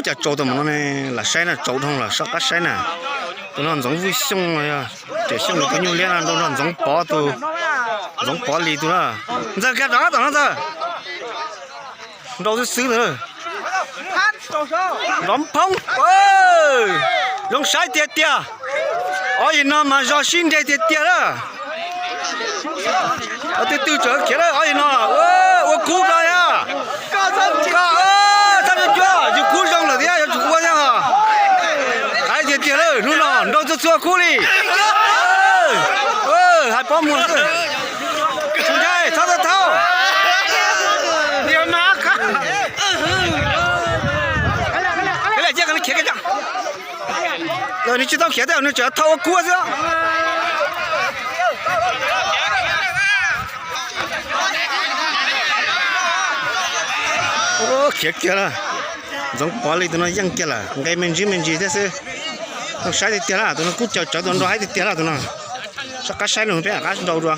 Cas tsaus tau mus no ne, lam saib na, tsaus dhau lawm, soj qab saib na. Tus no Ntxoov Vwj Xyooj, Riam Xyooj tus nyuj liab no nrau nrog Ntxoov Pov tus, Ntxoov Pov Lis tus na. Ntxawg, kiag rov qab tom no Ntxawg. Nrau xwb xwb ntag. Nrov phoob. Zoo saib tiag tiag. Ob yig no mas zog sib nres tiag tiag lawm. Twb twb tseem khiav lawm ob yig no. Ua kub rau yog. Koj, thaj cuab cuab yus kub zoo lawm thiab yuav tsum ua thiab os. Qaib tiag tiag lawm, hnub no nrau txhua txhua kub li. Hais pob muag xwb. Tsis ntshai, thauj thauj thauj. Khiav, nws tsis tau khiav thiab, nws tseem thauj ua kub xwb. Khiav kiag lawm. Ntxoov Pov Lis tus no yeej kiag lawm, nqe me ntsis me ntsis thiab xwb. Zoo saib tiag tiag lawm, tus no kub caws tsawv tus nrau haib tiag tiag lawm tus no. Soj qab saib no peb mam qab nrau dua.